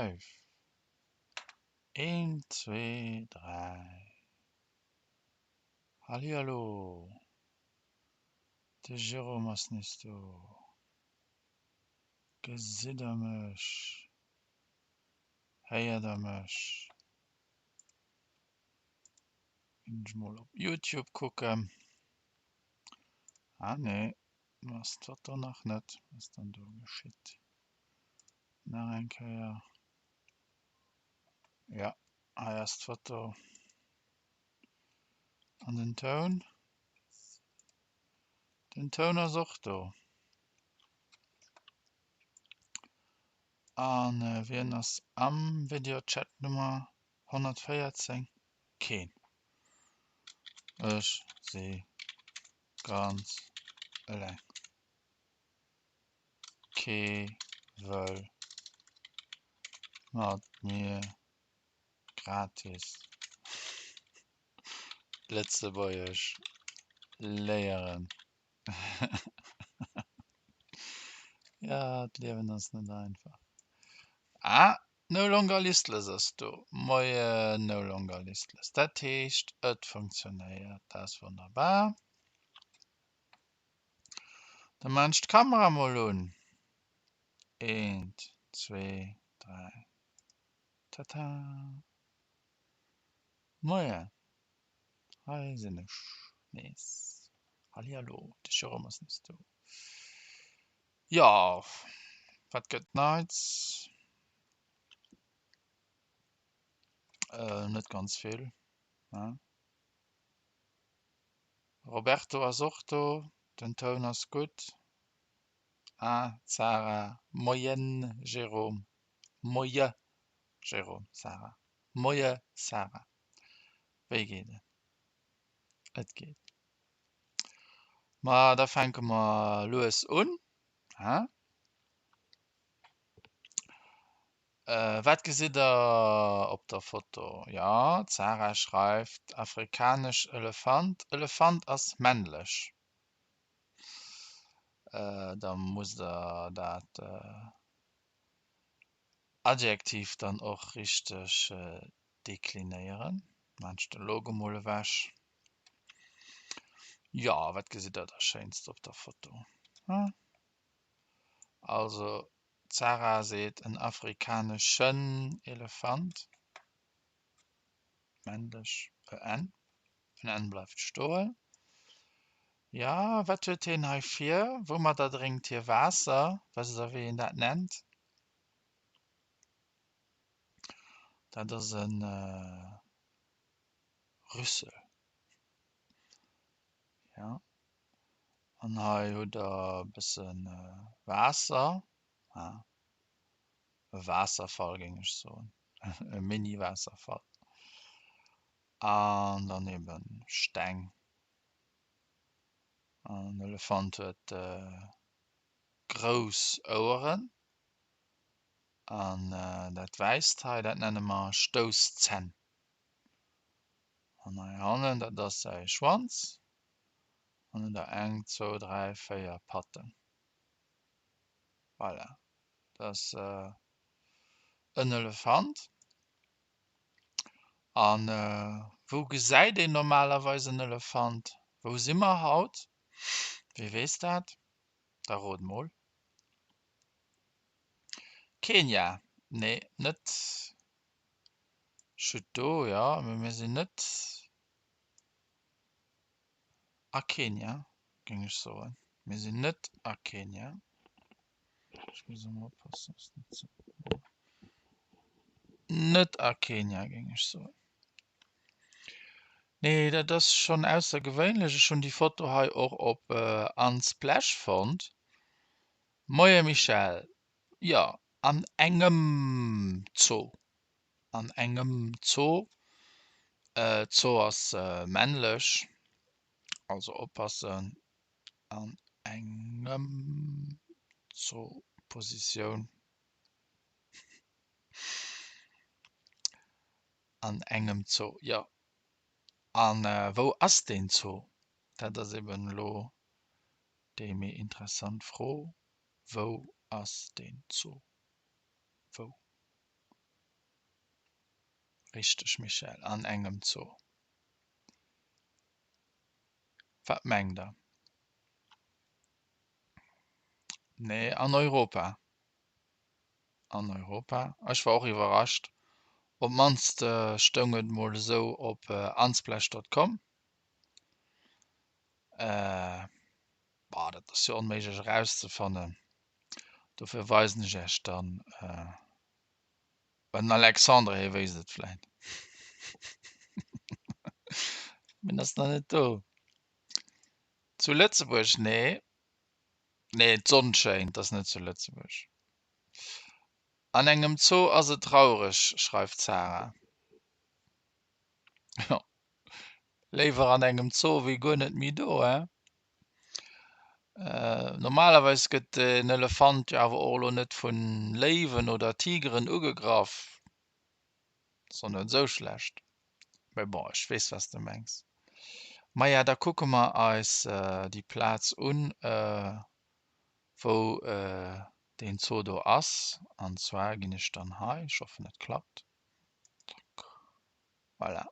live. Eent, zwee, dräi. Hallihallo. De Jérôme ass nees do. Gesitt der mech? Héiert der mech? Ginn ech mol op Youtube kucken. Ah nee, do ass d'Foto nach net. Wat ass dann do geschitt? Nach eng Kéier. Ja, hei ass d'Foto. An den Toun? Den Toun ass och do. An wien ass am Videochat Nummer 114? Keen. Ech si ganz eleng. Kee wëll mat mir gratis Lëtzebuergesch léieren. Ja, d'Liewen ass net einfach. Ah, No longer listless ass do. Moien, No longer listless. Dat heescht, et funktionéiert. Dat ass wonnerbar. Da maan ech d'Kamera mol un. Eent, zwee, dräi. Tata! Moien, hei sinn ech nees. Hallihallo, de Jérôme ass nees do. Jo, wat gëtt Neits? Net ganz vill, ne? Roberto ass och do, den Toun ass gutt. Ah Zara, moien Jérôme, moie Jérôme, Sarah, moie Sarah, wéi geet et? Et geet. Ma da fänke mer lues un, hein? Wat gesitt der op der Foto? Jo, d'Sarah schreift, afrikanesch Elefant. Elefant ass männlech. Da musst der dat Adjektiv dann och richteg deklinéieren. Maan ech de Logo mol ewech. Jo, wat gesitt der da Schéinst op der Foto? Also D'Sarah seet en afrikaneschen Elefant, männlech, e n, en n bleift stoen. Jo, wat huet hien hei vir? Woumadder drénkt hie Waasser? Wësst der, wéi een dat nennt? Dat ass e Rüssel. Jo. An hei hutt der e bësse Waasser, e Waasserfall géing ech soen, e Mini-Waasserfall. An dann eben Steng. An den Elefant huet grouss Oueren. An dat Wäisst hei, dat nenne mer Stousszänn. An hei hannen, dat ass säi Schwanz. An hunn der eng, zwou, dräi, véier Patten. Voilà, dat ass en Elefant. An wou gesäit een normalerweis en Elefant? Wou si mer haut? Wie weess dat? Da rot mol. Kenia? Nee, net Chute d'eau, jo, mee mir sinn net. A Kenia, géing ech soen. Mir sinn net a Kenia. Ech muss emol oppassen, dass net ze. Net a Kenia, géing ech soen. Nee, dat ass schonn aussergewéinlech. Ech hunn déi Foto hei och op Unsplash fonnt. Moie Michèle, jo, an engem Zoo. An engem Zoo. Zoo ass männlech, also oppassen, an engem Zoo, Positioun, an engem Zoo, jo. A wou ass deen Zoo? Dat ass eben elo déi méi interessant Fro, Wou ass deen Zoo? Wou? Richteg Michèle, an engem Zoo. Wat mengt der? Nee, an Europa. An Europa. Ech war och iwwerrascht. Op d'mannst stoung et mol esou op unsplash.com. Boah, dat ass jo onméiglech erauszefannen. Dofir weisen ech Iech dann den Alexandre, hie wéisst et vläit. Mee en ass nach net do. Zu Lëtzebuerg? Nee. Nee, d'Sonn schéint, ass net zu Lëtzebuerg. An engem Zoo ass et traureg, schreift d'Sarah. Jo, léiwer an engem Zoo wéi guer net méi do, he? Normalerweis gëtt en Elefant jo awer och elo net vu Léiwen oder Tigeren ugegraff. Ass och net esou schlecht. Mee bon, ech weess, wat s de mengs. Maja, da kucke mer eis déi Plaz un, wou deen Zoo do ass. An zwar ginn ech dann hei, ech hoffen et klappt, zack, voilà,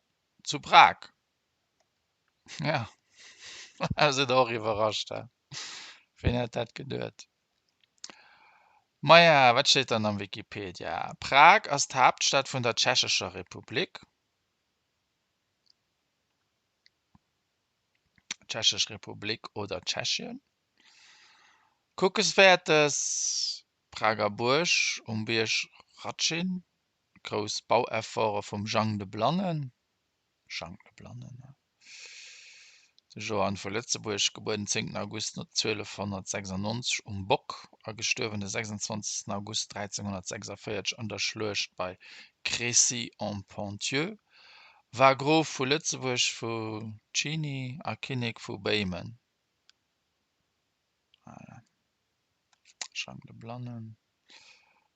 zu Prag. Ja, da sidd der och iwwerrascht, he? Ween hätt dat geduet? Maja, wat steet dann am Wikipedia? Prag ass d'Haaptstad vun der Tschechescher Republik. Tschechesch Republik oder Tschechien. Kuckeswäertes, Prager Buerg um Bierg Hradschin, grouss Bauefforte vum Jang de Blannen. Jang de Blannen, de Johann vu Lëtzebuerg, gebuer den 10 August 1296 um Bock a gestuerwen de 26 August 1346 an der Schluecht bei Crécy-en-Ponthieu, war Grof vu Lëtzebuerg, vu Chiny a Kinnek vu Béimen. Voilà. Jang de Blannen.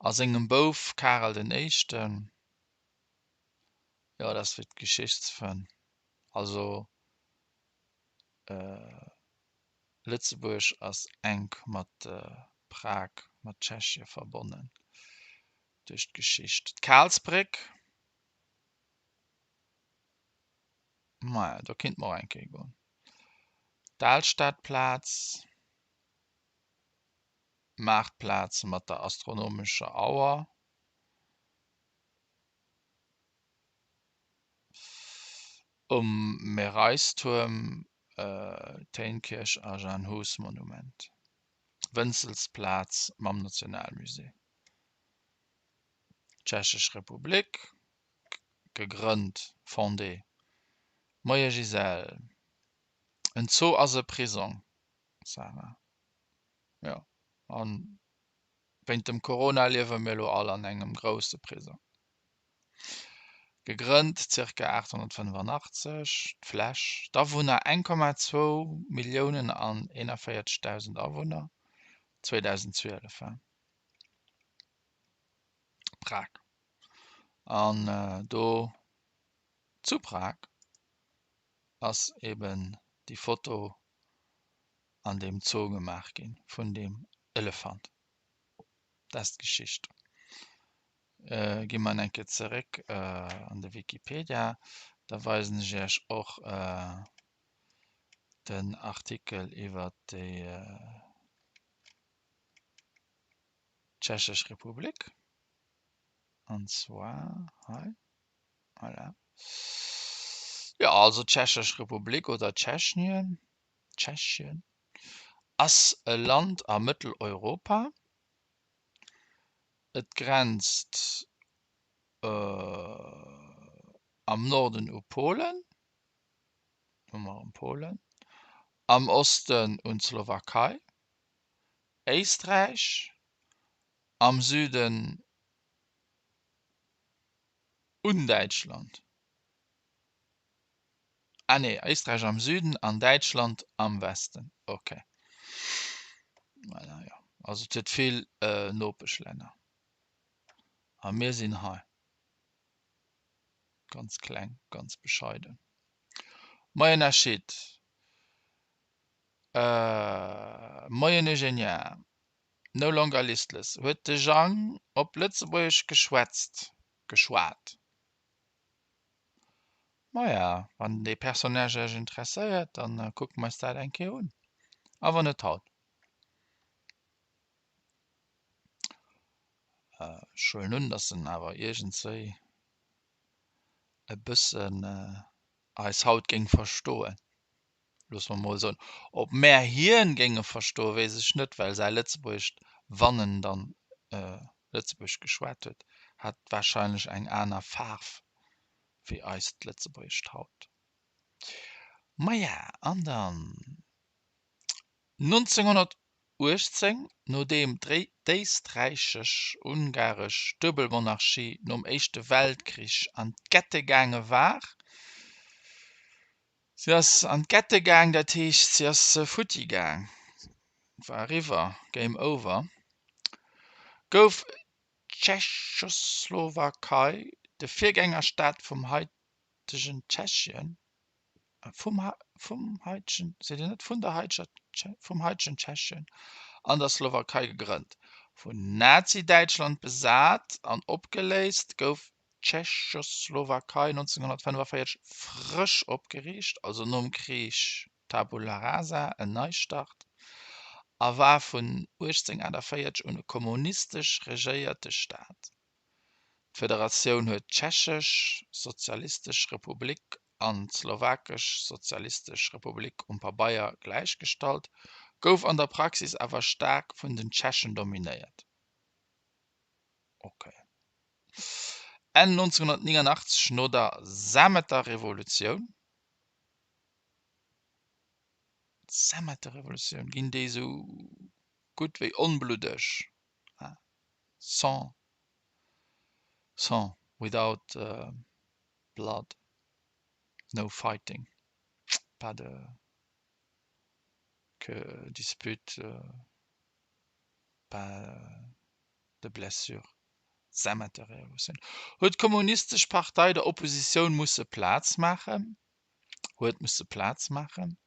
A sengem Bouf Karel den Éischten. Jo, dat ass fir d'Geschichtsfrënn. Also Lëtzebuerg ass enk mat Prag, mat Tschechie verbonnen duerch d'Geschicht. D'Karlsbréck, maja, do kinnt mer och eng Kéier goen. D'Alstadplaz, Maartplaz mat der astronomescher Auer. Um Mereistuerm, Téinkierch a Jan Hus Monument, Wënzelsplaz mam Nationalmusée, Tschechesch Republik, gegrënnt, fondée. Moie Gisèle, en Zoo ass e Prisong, Sarah, jo, an Wéint dem Corona liewe mir elo all an engem grousse Prisong. Gegrënnt ca. 885, d'Fläch, d'Awunner 1,2 Milliounen an 41.000 Awunner, 2012, Prag. An do zu Prag ass eben déi Foto an deem Zoo gemaach ginn vun deem Elefant. Dat ass d'Geschicht. Gi mer eng Kéier zeréck an de Wikipedia, da weisen ech Iech och den Artikel iwwer déi Tschechesch Republik. An zwar hei. Voilà. Jo, also d'Tschechesch Republik oder Tschechnien, Tschechien, ass e Land a Mëtteleuropa. Et grenzt am Norden u Polen, hu mer erëm Polen, am Osten un d'Slowakei, Éisträich, am Süden un Däitschland. Ah nee, Éisträich am Süden an Däitschland am Westen. Ok. Voilà, jo. Also et huet vill Nopeschlänner. A mir sinn hei. Ganz kleng, ganz bescheiden. Moien Ashit. Moien Eugenia. No longer listless. Huet de Jang op Lëtzebuergesch geschwätzt, geschwat? Maja, wann dee Personnage Iech interesséiert, dann kucke mer eis dat eng Kéier un. Awer net haut. Ech huelen un, dass en awer iergendswéi e bëssen eis haut géing verstoen. Loosse mer mol soen. Ob mär hien géinge verstoen, weess ech net, well säi Lëtzebuergescht, wann en dann Lëtzebuergesch geschwat huet, hat warscheinlech eng aner Faarf wéi eist Lëtzebuergescht haut. Maja, an dann 1918, nodeem d'éisträichesch-ungaresch Duebelmonarchie nom Éischte Weltkrich an d'Gette gaange war, si ass an d'Gette gaang, dat heescht si ass futti gaang, war eriwwer, game over, gouf d'Tschechoslowakei, de Virgängerstaat vum haitegen Tschechien, vum vum haitegen, seet een net vun der haiteger, vum haitegen Tschechien an der Slowakei gegrënnt. Vun Nazi-Däitschland besat an opgeléist, gouf d'Tschechoslowakei 1945 frësch opgeriicht, also nom Krich Tabula rasa, en Neistart, a war vun 1848 un e kommunistesch regéierte Staat. D'Federatioun huet d'Tschechesch Sozialistesch Republik an d'Slowakesch Sozialistesch Republik um Pabeier gläichgestallt, gouf an der Praxis awer staark vun den Tschechen dominéiert. Enn 1989, no der Sameter Revolutioun, Sameter Revolutioun, ginn déi esou gutt wéi onbluddeg, sans, sans, without blood, no fighting, pas de que dispute, pas de blessure. Sameter-Revolutioun, huet d'Kommunistesch Partei der Oppositioun musse Plaz maachen, huet musse Plaz maachen.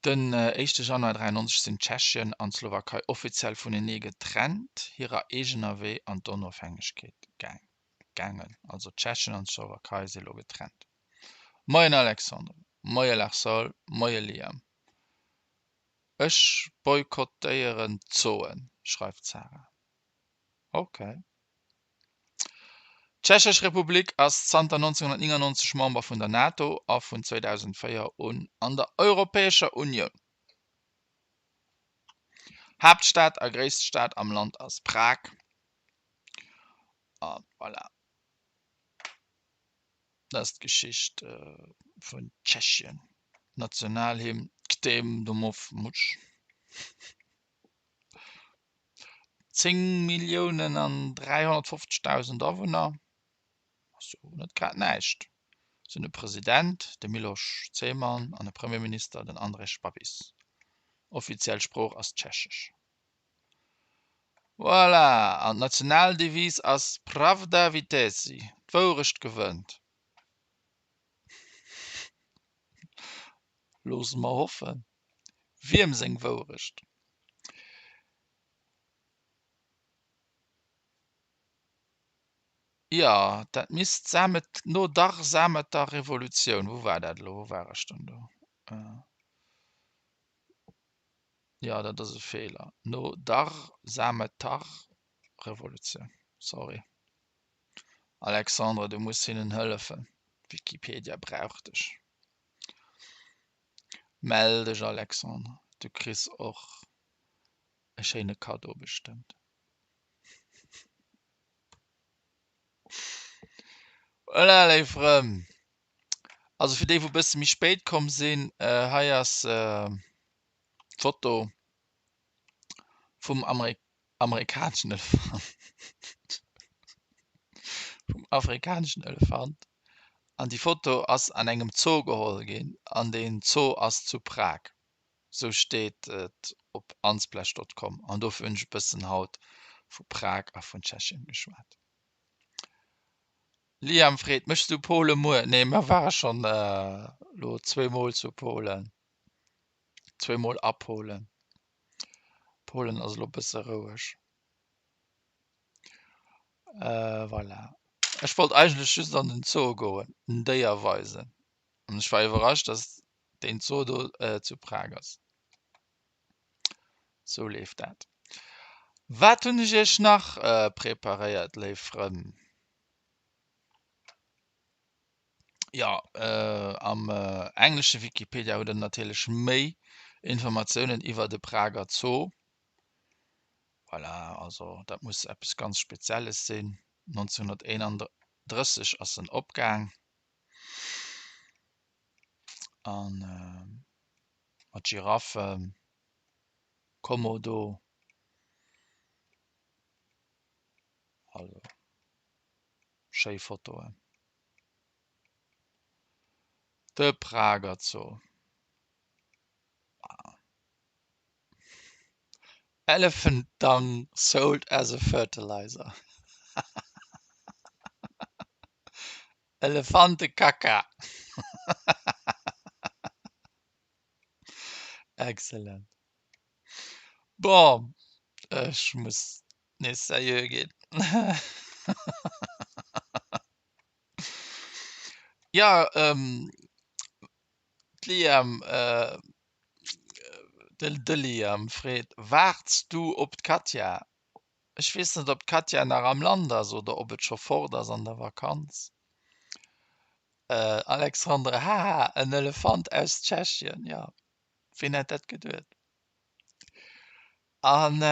Den éischte Januar 93 sinn Tschechien an d'Slowakei offiziell vunenee getrennt hirer eegener Wee an d'Onofhängegkeet gaangen. Also Tschechien an d'Slowakei si lo getrennt. Moien Alexandre, moie Larsol, moie Liam. Ech boykottéieren d'Zooen, schreift d'Sarah. Ok. D'Tschechesch Republik ass zanter 1999 Member vun der NATO a vun 2004 un an der Europäescher Unioun. Haaptstad a gréisst Stad am Land ass Prag. A voilà, dat ass d'Geschicht vun Tschechien. Nationalhymn, Kdem domov muc. 10 Milliounen an 350.000 Awunner, ass jo net grad näischt. Se hunn e President, de Miloš Zeman, an e Premierminister, den Andrej Babis. Offiziell Sprooch ass Tschechesch. Voilà, an d'Nationaldevise ass Pravda vítězí, d'Wourecht gewënnt. Loosse mer hoffen. Wiem seng Wourecht? Jo, dat misst Samet, no dar Sameter Revolutioun, wou war dat elo, wou war ech dann do? Jo, dat ass e Feeler, no dar Sameter Revolutioun, sorry. Alexandre, du muss hinnen hëllefen, Wikipedia brauch dech. Mell dech Alexandre, du kriss och e schéine Cadeau bestëmmt. Voilà léif Frënn, also fir déi wou bësse méi spéit komm sinn, hei ass d'Foto vum amerikaneschen Elefant, vum afrikaneschen Elefant an déi Foto ass an engem Zoo geholl ginn an deen Zoo ass zu Prag, sou steet et op unsplash.com an dofir hunn ech e bëssen haut vu Prag a vun Tschechien geschwat. Liam freet, Méchs du Pole muer? Nee, mer ware schonn elo zweemol zu Polen, zweemol a Polen. Polen ass elo bësse roueg. Voilà. Ech wollt eigentlech just an den Zoo goen, en Déier weisen. An ech war iwwerrascht, dass deen Zoo do zu Prag ass. Sou leeft dat. Wat hunn ech iech nach preparéiert, léif Frënn? Jo, am englesche Wikipedia hutt der natierlech méi Informatiounen iwwer de Prager Zoo. Voilà, also dat muss eppes ganz Spezielles sinn. 1931 ass en opgaang an mat Giraffen, Komodo, also schéi Fotoen. De Prager Zoo. Elephant dung sold as a fertilizer. Elefantekaka. Excellent. Bon, ech muss nees seriö ginn. Ja, ähm, d'Liam, äh, de Liam freet, Waarts du op d'Katja? Ech weess net, ob d'Katja nach am Land ass oder ob et scho fort ass an der Vakanz. Alexandre, Haha, en Elefant aus Tschechien, jo, ween hätt dat geduet? An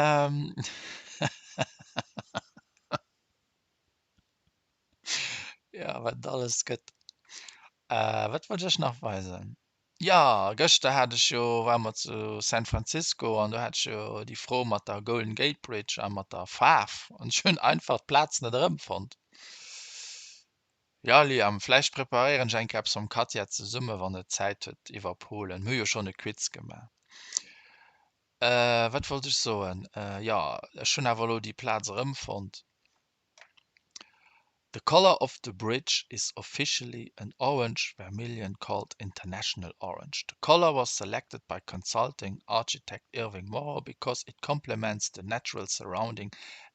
jo, wat et alles gëtt. Wat wollt ech iech nach weisen? Jo, gëschter hat ech jo, ware mer zu San Francisco an do hat ech jo déi Fro mat der Golden Gate Bridge a mat der Faarf an ech hunn einfach d'Plaz net erëmfonnt. Jo Liam, vläicht preparéieren ech eng Kéier eppes mam Katja zesumme wann et Zäit huet iwwer Polen. Mir hu jo schonn e Quiz gemaach. Wat wollt ech soen? Jo, ech hunn awer elo déi Plaz erëmfonnt. The color of the bridge is officially an orange vermilion called International Orange. The color was selected by consulting architect Irving Morrow because it complements the natural surrounding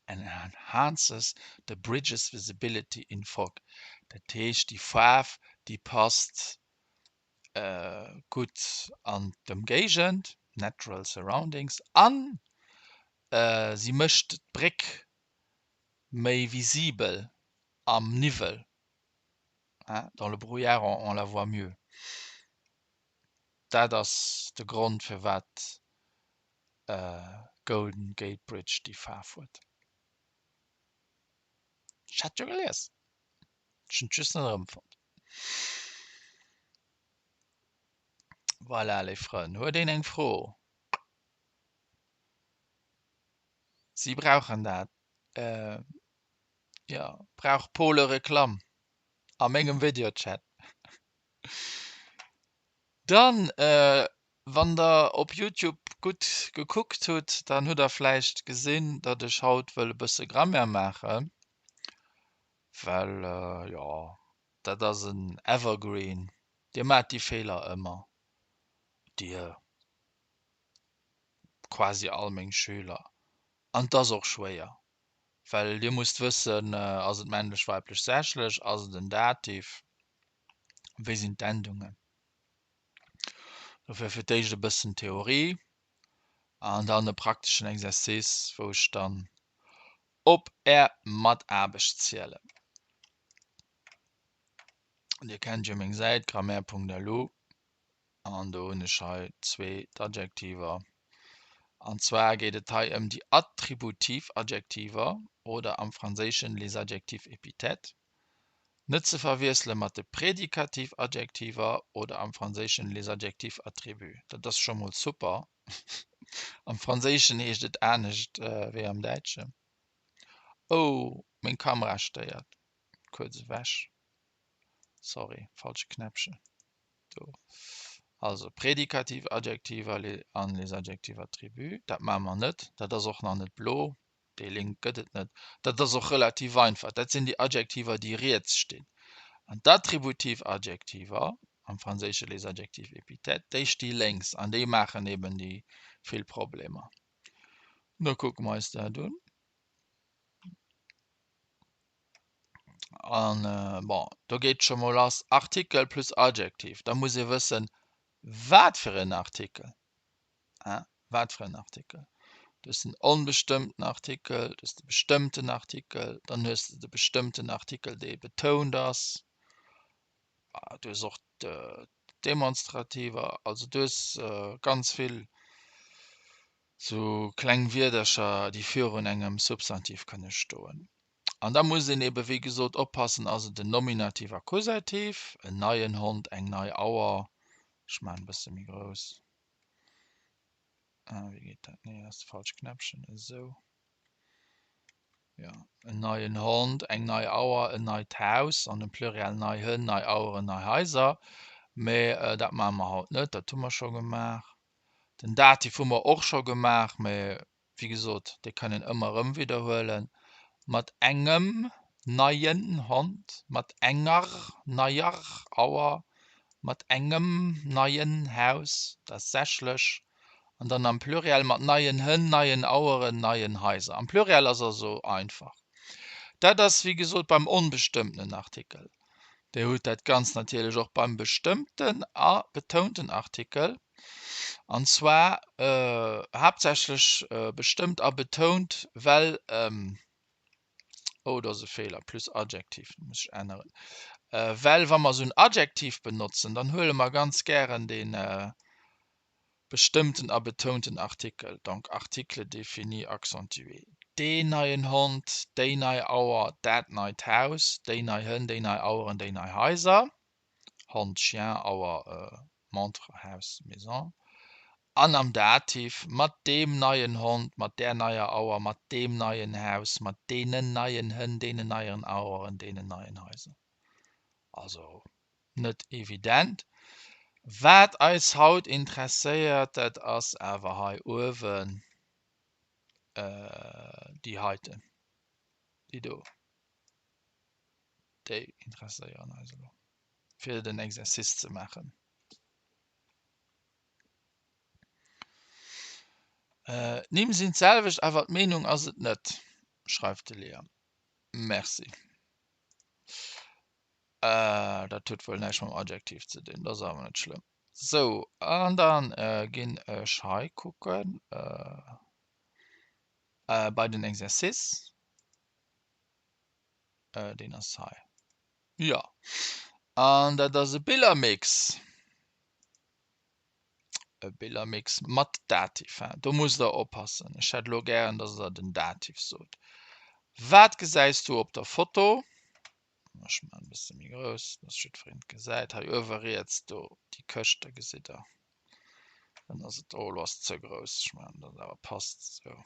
and enhances the bridge's visibility in fog. Dat heescht déi Faarf déi passt gutt an d'Ëmgéigend, natural surroundings, an si mécht d'Bréck méi visibel am Niwwel, dans le brouillard on la voit mieux. Dat ass de Grond firwat d'Golden Gate Bridge déi Faarf huet. Ech hat jo gelies, ech hunn et just net erëmfonnt. Voilà, léif Frënn, huet een eng Fro? Si brauchen dat. Jo, brauch Pole Reklamm a mengem Videochat. Dann, wann der op Youtube gutt gekuckt hutt, dann hutt der vläicht gesinn, datt ech haut wëll e bësse Grammaire maachen, well jo, dat ass en Evergreen, Dir maacht déi Feeler ëmmer, Dir. quasi all meng Schüler. An et ass och schwéier, well Dir musst wëssen, ass et männlech, weiblech, sächlech, ass et en Dativ, wéi sinn d'Endungen. Dofir fir d'éischt e bëssen Theorie an dann e prakteschen Exercice, wou ech dann op Är Mataarbecht zielen. Dir kennt jo meng Säit grammaire.lu. An do hunn ech hei zweet Adjektiver. An zwar geet et hei ëm déi attributiv Adjektiver oder am Franséischen les adjectifs épithètes. Net ze verwiessele mat de prädikativ Adjektiver oder am Franséischen les adjectifs attributs. Dat ass scho mol super. Am Franséischen heescht et anescht wéi am Däitschen. Oh, meng Kamera stéiert. Kuerz ewech. Sorry, falsche Knäppchen. Do. Also prädikativ Adjektiver an les adjectifs attributs, dat maache mer net, dat ass och nach net blo, dee Link gëtt et net. Dat ass och relativ einfach, dat sinn déi Adjektiver, déi riets stinn. An d'attributiv Adjektiver, am Franséische les adjectifs épithètes, déi sti lénks an déi maachen eben déi vill Problemer. Da kucke mer eis dat un. An bon, do geet scho mol lass, Artikel plus Adjektiv. Da muss ee wëssen, wat fir en Artikel, hein, wat fir en Artikel. Du hues den onbestëmmten Artikel, du hues de bestëmmten Artikel, dann hues de de bestëmmten Artikel, dee betount ass. Du hues och d'Demonstrativer, also du hues ganz vill sou kleng Wierdercher, déi virun engem Substantiv kënne stoen. An da muss een ebe wéi gesot oppassen, ass et en Nominativ, Akkusativ, en neien Hond, eng nei Auer, ech maachen e bësse méi grouss, ah wéi geet dat, nee dat ass de falsche Knäppchen, esou, jo, en neien Hond, eng nei Auer, en neit Haus, an dem Pluriel nei Hënn, nei Aueren, nei Haiser, mä dat maache mer haut net, dat hu mer scho gemaach. Den Dativ hu mer och scho gemaach, mä wéi gesot, dee kann een ëmmer erëm widderhuelen, mat engem neien Hond, mat enger neier Auer, mat engem neien Haus, dat ass sächlech, an dann am Pluriel mat neien Hënn, neien Aueren, neien Haiser. Am Pluriel ass also einfach. Dat ass, wéi gesot, beim onbestëmmtenen Artikel. Dir hutt dat Ganzt natierlech och beim bestëmmten a betounten Artikel. An zwar haaptsächlech bestëmmt a betount, well, oh do ass e Feeler, plus Adjektiv, dat muss ech änneren, well wa mer esou en Adjektiv benotzen, dann huele mer ganz gären dee bestëmmten a betounten Artikel, donc article défini accentué, deen neien Hond, déi nei Auer, dat neit Haus, déi nei Hënn, déi nei Aueren, déi nei Haiser. Hond, chien, Auer, montre, Haus, maison, an am Dativ mat deem neien Hond, mat där neier Auer, mat deem neien Haus, mat deenen neien Hënn, deenen neieren Aueren, deenen neien Haiser. Also net evident. Wat eis haut interesséiert, dat ass awer hei uewen déi heiten, déi do. Déi interesséieren eis elo, fir den Exercice ze maachen. D'Nimm sinn d'selwecht, awer d'Meenung ass et net, schreift de Léa. Merci. Dat huet wuel näischt mam Adjektiv ze dinn, dat ass awer net schlëmm. Sou, an dann ginn ech hei kucken bei den Exercice. Deen ass hei. Jo. An dat ass e Billermix. E Billermix mat Dativ. Do musst der oppassen. Ech hätt elo gären, dass der den Dativ sot. Wat gesäis du op der Foto? Ech maachen e bësse méi grouss, dass jiddwereen et gesäit. Hei uewe riets do déi Këscht, da gesitt der. Dann ass et, oh elo ass et ze grouss. Ech maachen, dass et awer passt. Sou.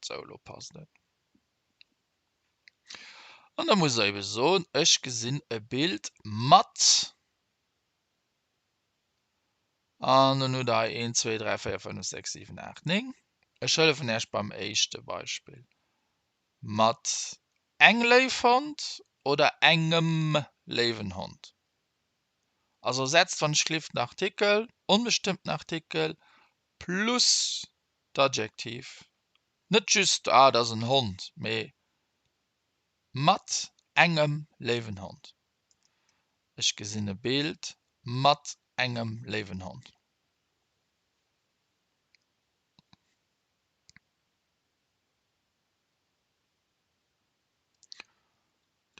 Sou, elo passt et. An da muss der ebe soen, ech gesinn e Bild mat, an dann hutt der hei 1, 2, 3, 4, 5, 6, 7, 8, 9. Ech hëllefen Iech beim éischte Beispill. Mat eng Léifhond oder engem léiwen Hond. Also setzt wann ech gelift den Artikel, onbestëmmten Artikel, plus d'Adjektiv Net just, ah, et ass en Hond, mee mat engem léiwen Hond. Ech gesinn e Bild mat engem léiwen Hond.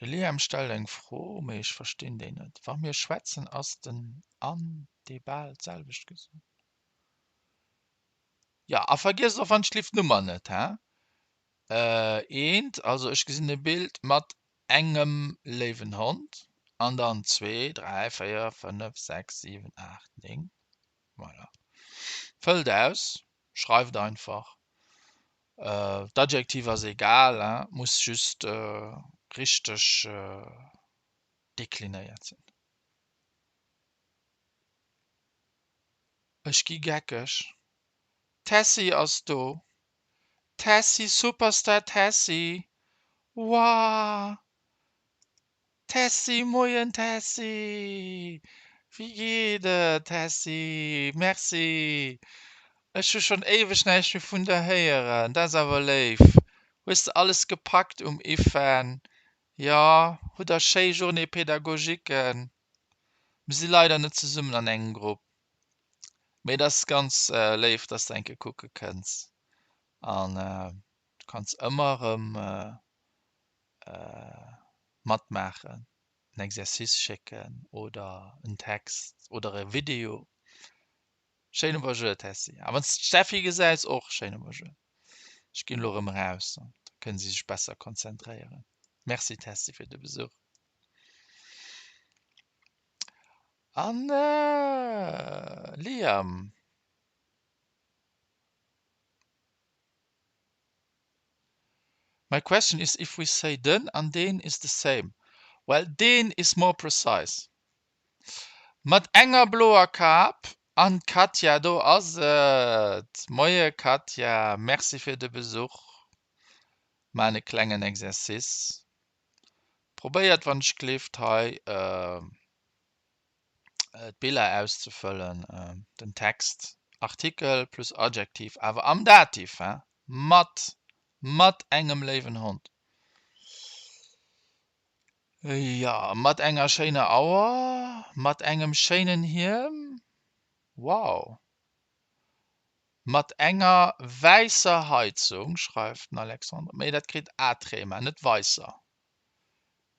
De Liam stellt eng Fro, mee ech verstinn déi net. Wa mir schwätzen, ass den an dee bal d'selwecht gesot. Jo, a vergiesst och wann ech lift d'Nummer net, hä? Eent, also ech gesinn e Bild mat engem léiwen Hond an dann 2, 3, 4, 5, 6, 7, 8, 9. Voilà. Fëllt aus, schreift einfach. D'Adjektiv ass egal, hein, muss just richteg deklinéiert sinn. Ech gi geckeg. D'Tessy ass do! Tessy, Superstar Tessy! Woah! Tessy, Moien Tessy! Wéi geet et Tessy? Merci! Ech hu schonn éiweg näischt méi vun der héieren. Dat ass awer léif. Hues de alles gepackt um IFAN? Jo, hutt der schéi Journée pédagogiquen. Mir si leider net zesummen an engem Grupp, mee et ass ganz léif, dass de eng Kéier kucke kënns an du kanns ëmmer erëm matmaachen, en Exercice schécken oder en Text oder e Video. Schéine Bonjour Tessy. A wann s de d'Steffi gesäis och schéine Bonjour. Ech ginn elo erëm eraus, da kënne si sech besser konzentréieren. Merci Tessy fir de Besuch. An Liam. My question is if we say den an deen is the same. Well deen is more precise. Mat enger bloer Kap an d'Katja, do ass et! Moie Katja, merci fir de Besuch. Maan e klengen Exercice. Probéiert wann ech gleeft hei d'Biller auszefëllen, den Text, Artikel plus Adjektiv, awer am Dativ, hein, mat, mat engem léiwen Hond. Jo, mat enger schéiner Auer, mat engem schéinen Hiem, wow! Mat enger wäisser Heizung, schreift den Alexandre, mee dat kritt A-Trema, net weisser.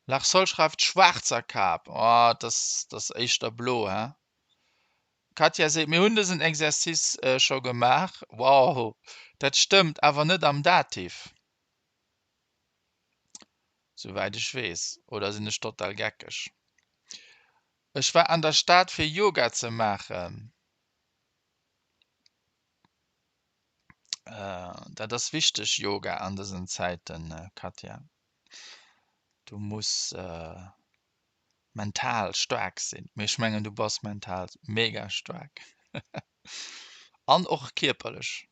Larsol schreift schwaarzer Kap, oh, dat ass éischter blo, he? D'Katja seet, mir hunn dësen Exercice scho gemaach, wow, dat stëmmt, awer net am Dativ. Souwäit ech weess. Oder sinn ech total geckeg? Ech war an der Stad fir Yoga ze maachen. Dat ass wichteg, Yoga an dësen Zäiten, Katja. Du muss mental staark sinn. Mee ech mengen, du bass mental mega staark. An och kierperlech.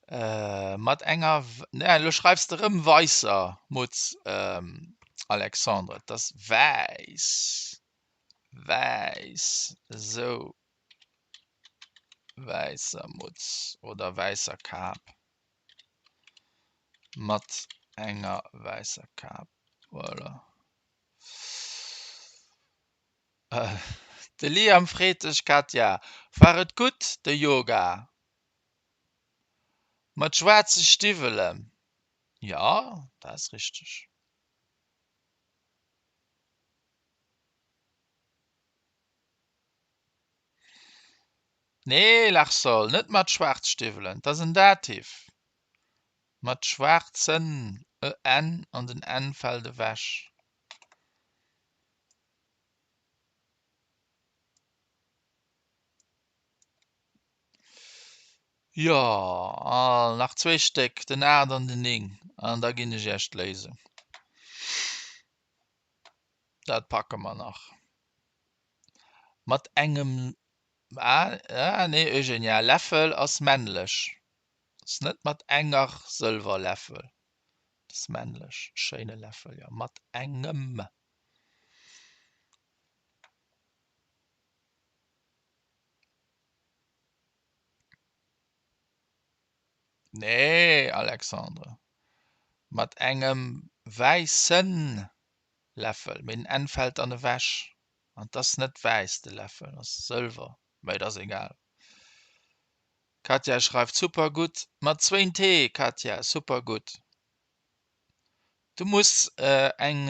Mat enger, ne elo schreifs de rëm weisser Mutz, Alexandre, et ass wäiss, wäiss, esou, wäisser Mutz oder wäisser Kap, mat enger wäisser Kap, voilà. De Liam freet dech, Katja, war et gutt, de Yoga? Mat schwaarze Stiwwelen. Jo, dat ass richteg. Nee, Larsol, net mat schwaarz Stiwwelen, 't ass en Dativ. Mat schwaarzen, e n an den n fält ewech. Jo, an nach zwéi Stéck, den 8 an den 9, an da ginn ech Iech d'Léisung. Dat packe mer nach. Mat engem, ah, ah nee, Eugenia, Läffel ass männlech. Ass net mat enger Sëlwerläffel. Ass männlech. Schéine Läffel, jo. Mat engem. Nee, Alexandre, mat engem wäissen Läffel, mee den N fält dann ewech an 't ass net wäiss, de Läffel ass sëlwer, mee et ass egal. Katja schreift super gutt, mat zwéin T, Katja, super gutt. Du muss eng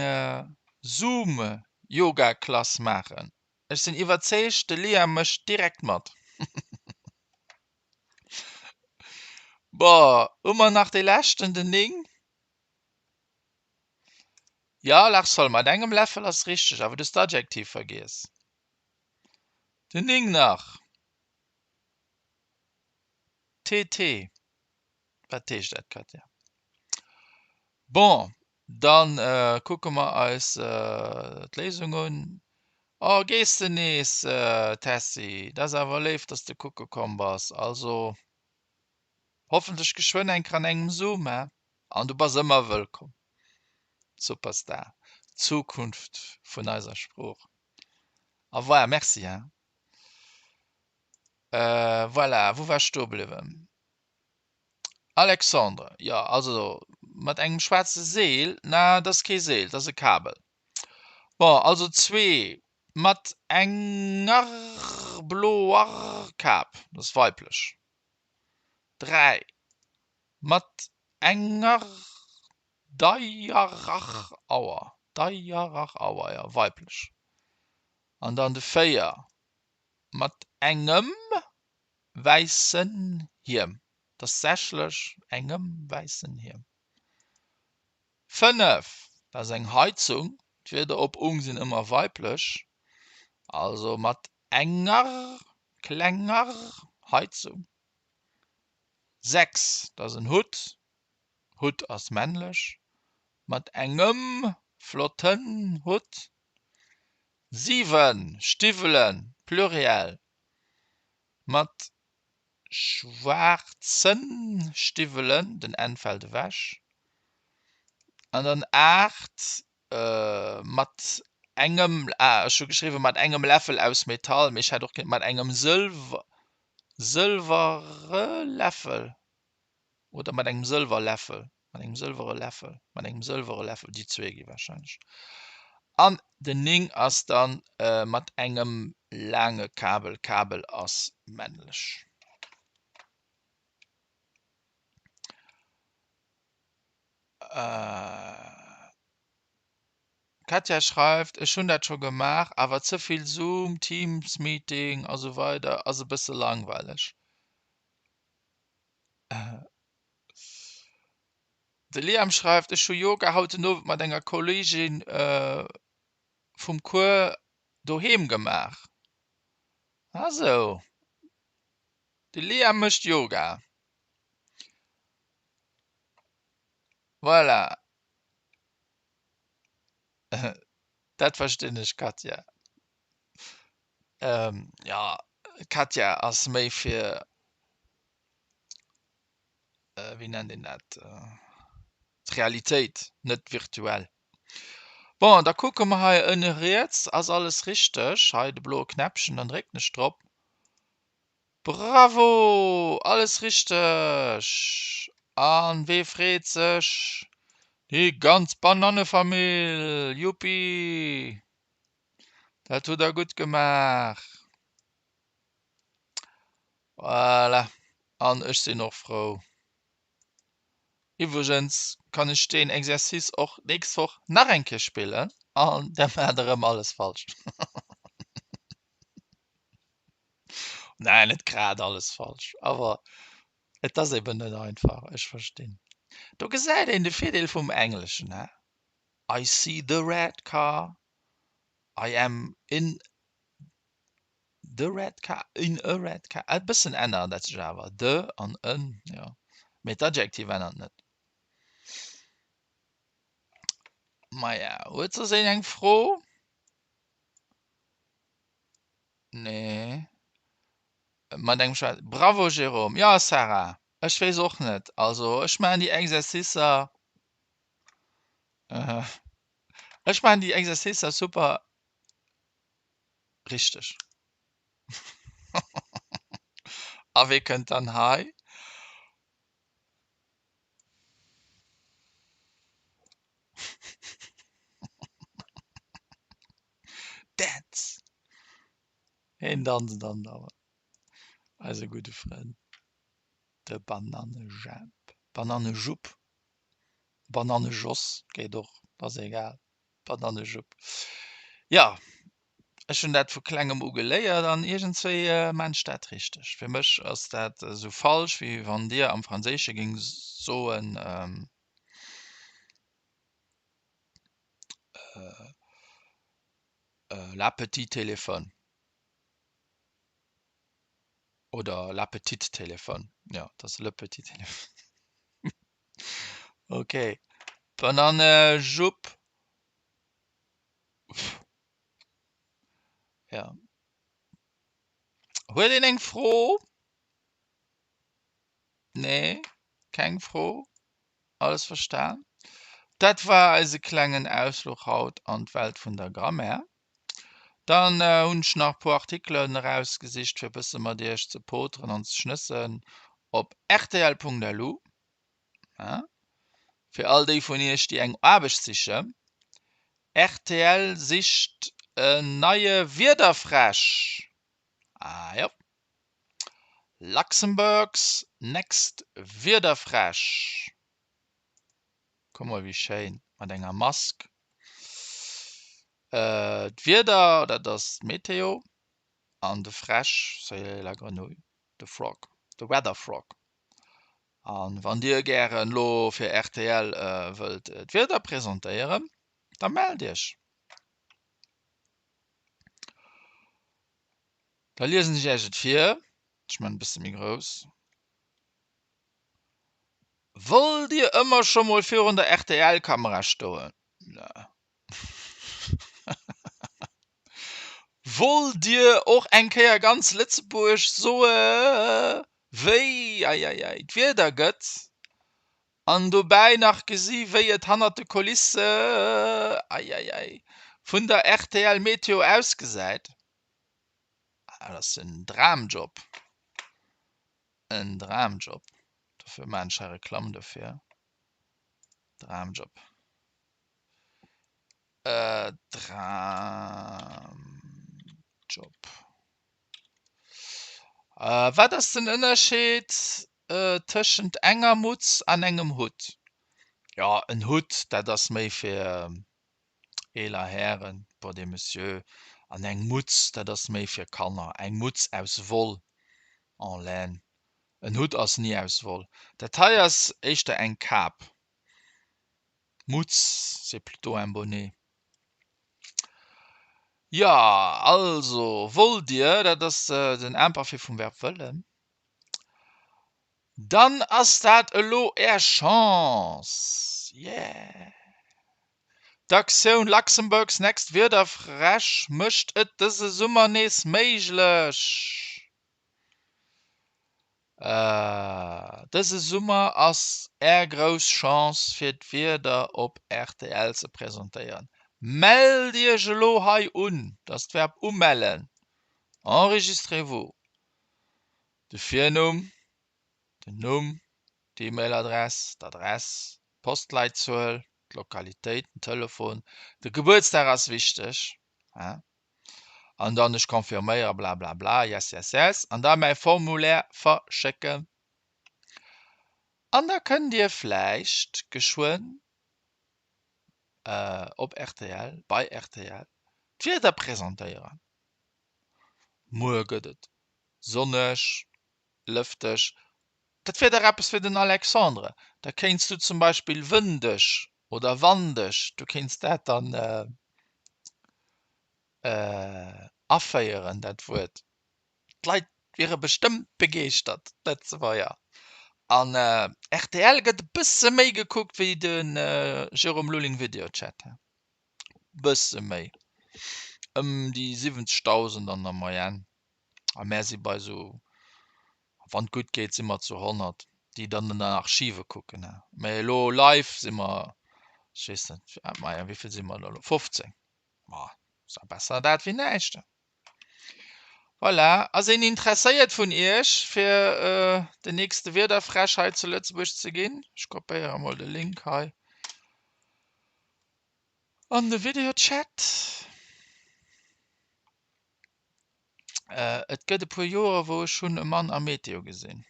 Zoom Yoga Klass maachen. Ech sinn iwwerzeegt, de Liam mécht direkt mat. Bon, hu mer nach dee leschten, den 9? Jo, Lars-Sol, mat engem Läffel ass richteg, awer du hues d'Adjektiv vergiess. Den 9 nach. TT. Wat heescht dat, Katja? Bon, dann kucke mer eis d'Léisung un. Oh, gees de nees, Tessy? Dat ass awer léif, dass de kucke komm bass. Also, hoffentlech geschwënn eng Kéier an engem Zoom, he? An du bass ëmmer wëllkomm. Superstar, d'Zukunft vun eiser Sprooch. Au revoir, merci, he? Voilà, wou war ech stoe bliwwen? Alexandre, Jo, also. Mat engem schwaarze Seel, na, dat ass kee Seel, dat ass e Kabel. Bon, also zwee mat enger bloer Kap, dat ass weiblech. 3 mat enger deierer Auer, deierer Auer, jo, weiblech. An dann de 4 mat engem wäissen Hiem, dat ass sächlech, engem wäissen Hiem. 5, dat ass eng Heizung, d'Wierder op ung sinn ëmmer weiblech, also mat enger klenger Heizung. 6, dat ass en Hutt, Hutt ass männlech, mat engem flotten Hutt. 7, Stiwwelen, Pluriel, mat schwaarzen Stiwwelen, den n fält ewech, an dann 8 mat engem, ah ech hu geschriwwen mat engem Läffel aus Metall, mee ech hätt och kënnen mat engem Sëlwer, sëlwere Läffel oder mat engem Sëlwerläffel, mat engem sëlwere Läffel, mat engem sëlwere Läffel, déi zwee gi warscheinlech. An den 9 ass dann mat engem laange Kabel, Kabel ass männlech. D'Katja schreift, Ech hunn dat scho gemaach, awer ze vill Zoom, Teams Meeting a sou weider ass e bësse langweileg. De Liam schreift, Ech hu Yoga haut den Owend mat enger Kolleegin vum Cours doheem gemaach. Ah sou, de Liam mécht Yoga. Voilà. Dat verstinn ech, Katja. Jo, d'Katja ass méi fir, wéi nennt een dat, d'Realitéit, net virtuell. Bon, da kucke mer hei ënne riets, ass alles richteg? Hei de bloe Knäppchen, dann drécken ech drop. Bravo! Alles richteg! An wee freet sech? Déi ganz Banannefamill! Yuppi! Dat hutt der gutt gemaach! Voilà! An ech sinn och frou. Iwwregens kann ech deen Exercice och d'nächst Woch nach eng Kéier spillen an da maacht der erëm alles falsch. Nein, net grad alles falsch, awer et ass eben net einfach, ech verstinn. Do gesäit een de Virdeel vum Engleschen, he? I see the red car, I am in the red car, in a red car. E bëssen ännert dat sech awer, the an en, jo, mee d'Adjektiv ännert net. Maja, huet soss een eng Fro? Nee. Mat engem Schwäiz. Bravo Jérôme. Jo Sarah, ech weess och net. Also ech maachen déi Exercicer, ech maachen déi Exercicer super richteg. A wee kënnt dann hei? Dance! Heen danzt andauernd. Eise gudde Frënd, de Banannejemp, Banannejupp, Banannejoss geet och, ass egal, Banannejupp. Jo, ech hunn dat vu klengem u geléiert an iergendswéi maan ech dat richteg. Fir mech ass dat esou falsch, wéi wann dir am Franséische géingt soen, La petit téléphone oder la petite téléphone, jo et ass le petit téléphone. Ok, Banane Jupp, jo. Huet een eng Fro? Nee, keng Fro? Alles verstan? Dat war eise klengen Ausfluch haut an d'Welt vun der Grammaire. Dann hunn ech nach e puer Artikelen erausgesicht fir e bësse mat iech ze poteren an ze schnëssen op rtl.lu. Fir all déi vun iech, déi eng Aarbecht sichen, rtl sicht en neie Wiederfräsch. Ah jo, Luxembourg's next Wiederfräsch. Kuck mol wéi schéin, mat enger Mask. D'Wieder, dat ass d'Meteo, an de Fräsch, c'est la grenouille, de frog, the weather frog. An wann dir gären lo fir rtl wëllt d'Wieder presentéieren, da mellt iech. Da liesen ech iech et vir, ech man e bësse méi grouss. Wollt dir ëmmer scho mol virun der RTL-Kamera stoen? Wollt dir och eng Kéier ganz Lëtzebuerg soe wéi, eieiei, d'Wieder gëtt an dobäi nach gesi wéi et hannert de Kulisse, eieiei, vun der rtl Meteo ausgesäit? Dat ass en Dramjob. En Dramjob. Dofir maachen ech hei Reklamm dofir. Dramjob. Dramjob. Wat ass den Ënnerscheed tëschent enger Mutz an engem Hutt? Jo, en Hutt, dat ass méi fir eeler Hären, pour des Messieurs, an eng Mutz, dat ass méi fir Kanner, eng Mutz aus Woll, en laine. En Hutt ass ni aus Woll. Dat hei ass éischter eng Kap. Mutz, c'est plutôt un bonnet. Jo, also, wollt Dir, dat ass den Imparfait vum Verb wëllen, dann ass dat elo Är Chance! Yeah! D'Aktioun Luxembourg's Next Wiederfräsch mécht et dëse Summer nees méiglech. Dëse Summer ass Är grouss Chance fir d'Wieder op rtl ze presentéieren. Mellt Iech elo hei un, dat ass d'Verb umellen, enregistrez-vous, de Virnumm, den Numm, d'E-Mail-Adress, d'Adress, d'Postleitzuel, d'Lokalitéit, den Telefon, de Gebuertsdag ass wichteg. An dann ech confirméiere blablabla, yes, yes, yes, an da mäi Formulaire verschécken. An da kënnt Dir vläicht geschwënn op rtl, bei rtl d'Wieder presentéieren. Muer gëtt et sonneg, lëfteg. Dat wier dach eppes fir den Alexandre. Da kéints du zum Beispill wëndeg oder wandeg, du kéints dat dann aféieren, dat Wuert. D'Leit wiere bestëmmt begeeschtert, Lëtzebuerger. An rtl gëtt e bësse méi gekuckt wéi de Jérôme Lulling Videochat. Bësse méi, ëm déi 70.000 an der Moyenne. A mär si bei esou, wann et gutt geet, si mer zu 100, déi dann an den Archive kucken. Mä elo live si mer, ech weess net, maja, wéi vill si mer elo? 15. Ma ass ja besser dat wéi näischt. Voilà, ass een interesséiert vun Iech, fir den nächste Wiederfräsch hei zu Lëtzebuerg ze ginn? Ech kopéiere mol de Link hei an de Videochat. Et gëtt e puer Joer wou ech hunn e Mann am Meteo gesinn.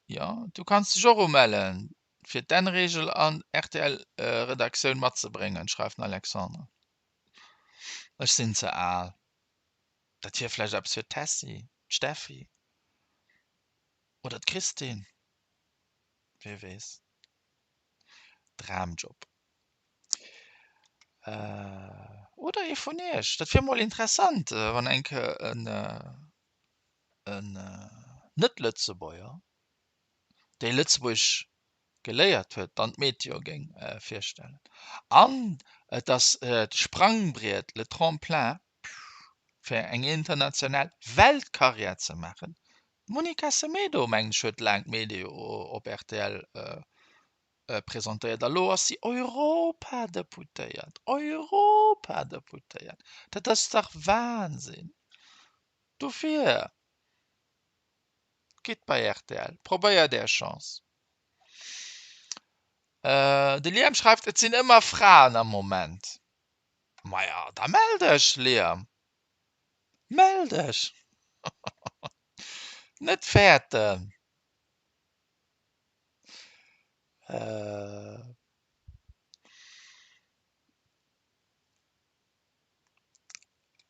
Jo, du kanns dech och umellen fir d'N-Reegel an rtl Redaktioun matzebréngen, schreift den Alexandre. Ech sinn ze al. Dat wier vläicht eppes fir d'Tessy, d'Steffi oder d'Christine, wie weess. Dramjob. Oder ee vun iech. Dat wier mol interessant, wann eng Kéier en en Net-Lëtzebuerger, dee Lëtzebuergesch geléiert huet, dann d'Meteo géing virstellen. An et ass d'Sprangbriet, le tremplin, fir eng international Weltkarriär ze maachen. D'Monica Semedo, mengen ech, huet laang d'Meteo op rtl presentéiert. A lo ass si Europadeputéiert. Europadeputéiert! Dat ass dach Wahnsinn! Dofir, gitt bei rtl, probéiert Är Chance. De Liam schreift, et sinn ëmmer Fraen am Moment. Maja, da mell dech, Liam. Mell dech! Net fäerten!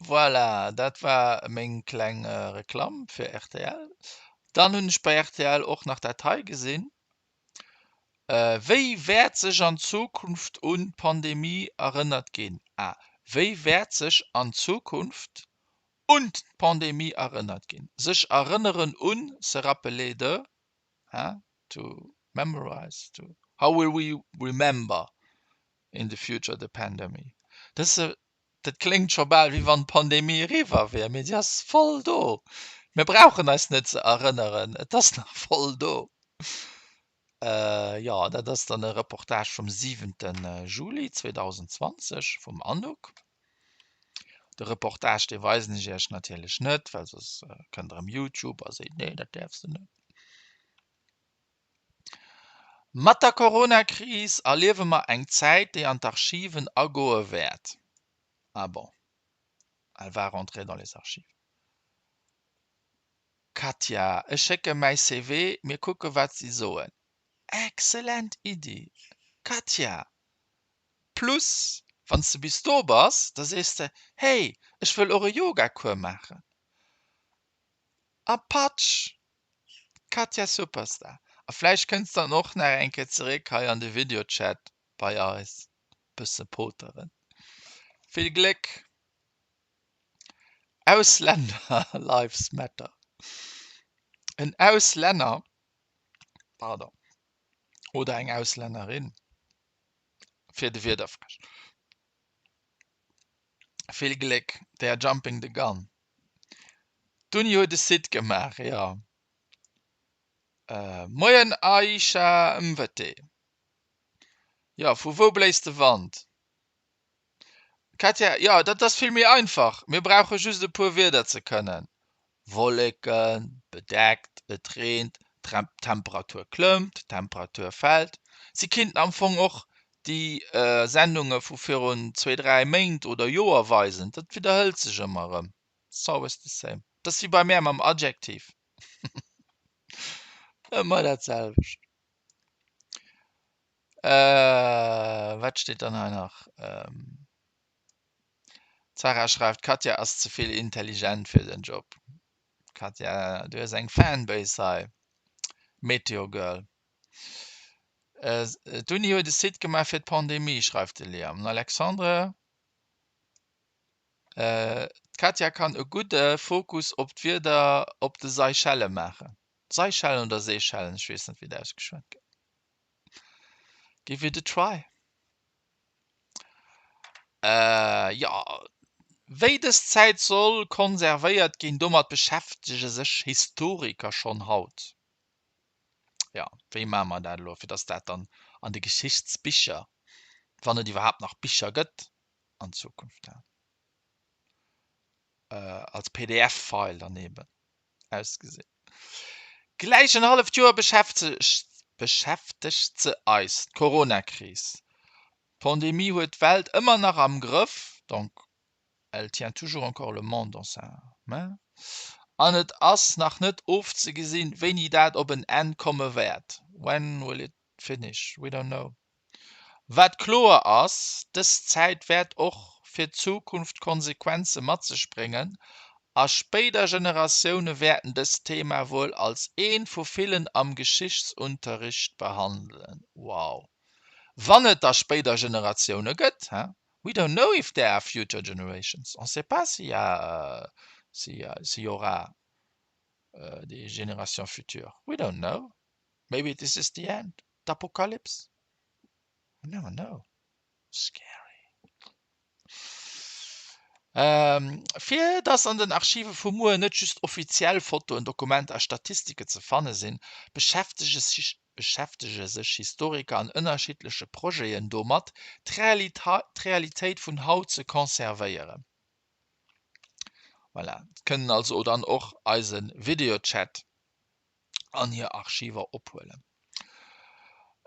Voilà, dat war meng kleng Reklamm fir rtl. Dann hunn ech bei rtl och nach dat hei gesinn. Wéi wäert sech an Zukunft un d'Pandemie erënnert ginn? A Wéi wäert sech an Zukunft un d'Pandemie erënnert ginn? Sech erënneren un, se rappeler de, hein, to memorize, to, how will we remember in the future the pandemic? Dat Dat kléngt scho bal, wéi wann d'Pandemie eriwwer wier, mee si ass voll do. Mir brauchen eis net ze erënneren, et ass nach voll do. Jo, dat ass dann e Reportage vum siwente Juli 2020 vum Anouk. De Reportage, dee weisen ech Iech natierlech net, well soss kënnt erëm Youtube a seet, nee, dat däerfs de net. Mat der Coronakris erliewe mer eng Zäit, déi an d'Archiven agoe wäert. Ah bon, elle va rentrer dans les archives. Katja, Ech schécke mäi CV, mir kucke wat si soen. Excellent Iddi, Katja! Plus, wann s de bis do bass, da sees de, Hey, ech wëll och e Yogacours maachen. A patsch! Katja Superstar. A vläicht kënns dann och nach eng Kéier zeréck hei an de Videochat bei eis bësse poteren. Vill Gléck! Ausländer Lives Matter. En Auslänner, pardon, oder eng Auslännerin fir de Wiederfräsch. Vill Gléck! They are jumping the gun. D'Uni huet e Site gemaach, jo. Moien Aisha Mvete. Jo, vu wou bléist de Wand? Katja, Jo, dat ass vill méi einfach. Mir brauche just e puer Wierder ze kënnen. Wolleken, bedeckt, et reent, d'Temperatur klëmmt, d'Temperatur fält. Si kinnten am Fong och déi Sendunge vu virun zwee, dräi Méint oder Joer weisen. Dat widderhëlt sech ëmmer erëm. It's always the same. Dat ass wéi bei mär mam Adjektiv. Ëmmer dat selwecht. Wat steet dann hei nach? D'Sarah schreift, D'Katja ass ze vill intelligent fir den Job. Katja, du hues eng Fanbase hei. Meteo Girl. D'Uni huet e Site gemaach fir d'Pandemie, schreift de Liam. Den Alexandre, D'Katja kann e gudde Fokus op d'Wieder op de Seychelle maachen. Seychellen oder Seychellen, ech weess net wéi dat ausgeschwat gëtt. Give it a try. Jo, wéi dës Zäit soll konservéiert ginn, domat beschäftege sech Historiker schonn haut. Jo, wéi maache mer dat elo, fir datt dat dann an de Geschichtsbicher, wann et iwwerhaapt nach Bicher gëtt an Zukunft, als PDF-File dann eben ausgesinn. Gläich en halleft Joer beschäftegt se eis, d'Coronakris. D'Pandemie huet d'Welt ëmmer nach am Grëff, donc elle tient toujours encore le monde dans sa main, an et ass nach net ofzegesinn, wéini dat op en Enn komme wäert, when will it finish, we don't know. Wat kloer ass, dës Zäit wäert och fir d'Zukunft Konsequenze mat sech bréngen a spéider Generatioune wäerten dëst Thema wuel als eent vu villen am Geschichtsunterricht behandelen. Wow. Wann et da spéider Generatioune gëtt, hein? We don't know if there are future generations, on sait pas s'il y a, s'il y aura des générations futures, we don't know, maybe this is the end. D'Apokalyps? We never know. Scary. Fir dass an den Archive vu muer net just offiziell Fotoen, Dokumenter a Statistike ze fanne sinn, beschäftege sech Historiker an ënnerschiddleche Projeten domat, d'Realitéit vun haut ze conservéieren. Voilà, kënnen also dann och eise Videochat an hir Archiver ophuelen.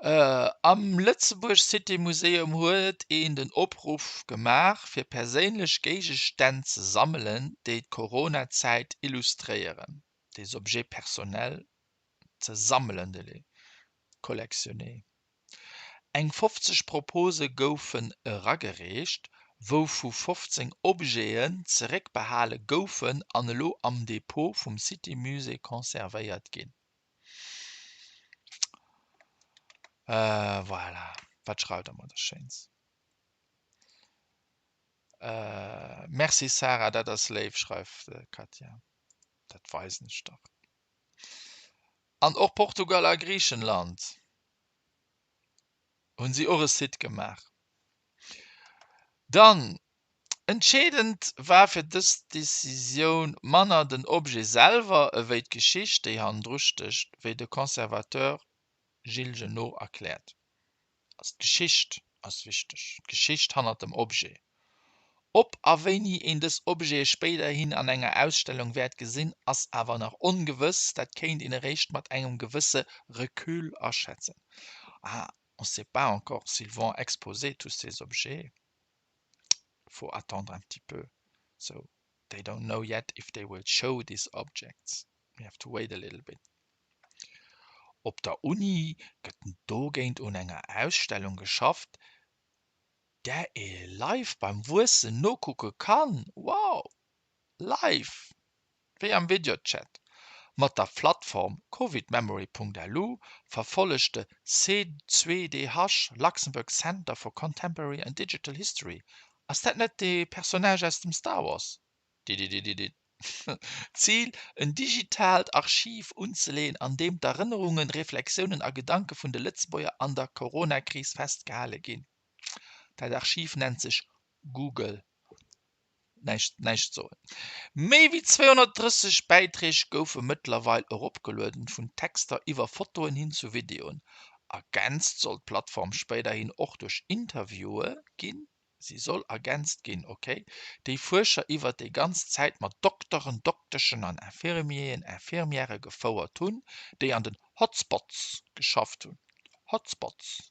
Am Lëtzebuerg City Museum huet een den Opruff gemaach, fir perséinlech Géigestänn ze sammelen, déi d'Corona-Zäit illustréieren, des objets personnels ze sammelen, de les collectionner. Eng 50 Propose goufen eragereecht, wouvu 15 Objeten zeréckbehale goufen an elo am Depot vum City Musée conservéiert ginn. Voilà, wat schreift der mer da Schéins? Merci Sarah, dat ass léif, schreift d'Katja. Dat weisen ech dach. An och Portugal a Griichenland hunn si och e Site gemaach. Dann, entscheedend war fir dës Decisioun manner den Objet selwer ewéi d'Geschicht, déi hannendru stécht, wéi de Conservateur Gilles Genot erkläert. Also d'Geschicht ass wichteg, d'Geschicht hannert dem Objet. Ob a wéini een dës Objete spéiderhin an enger Ausstellung wäert gesinn, ass awer nach ongewëss, dat kéint een eréischt mat engem gewësse Recul aschätzen. Ah, on sait pas encore s'ils vont exposer tous ces objets, faut attendre un petit peu, so they don't know yet if they will show these objects, we have to wait a little bit. Op der Uni gëtt dogéint un enger Ausstellung geschafft, där ee live beim Wuessen nokucke kann. Wow! Live! Wéi am Videochat. Mat der Plattform covidmemory.lu verfollegt de C2DH, Luxembourg Center for Contemporary and Digital History, ass dat net dee Personnage aus dem Star Wars? Dididididid. D'Zil, en digitaalt Archiv unzeleeën, an deem d'Erënnerungen, Reflexiounen a Gedanke vun de Lëtzebuerger an der Corona-Kris festgehale ginn. Dat Archiv nennt sech Google. Näischt, näischt soen. Méi wéi 230 Bäiträg goufe mëttlerweil eropgelueden, vun Texter iwwer Fotoen hin zu Videoen. Ergänzt soll d'Plattform spéiderhin och duerch Interviewe ginn, si soll ergänzt ginn, ok, déi Fuerscher iwwer déi ganz Zäit mat Dokteren, Dokteschen an Infirmieren, Infirmièrë gefouert hunn, déi an den Hotspots geschafft hunn. Hotspots.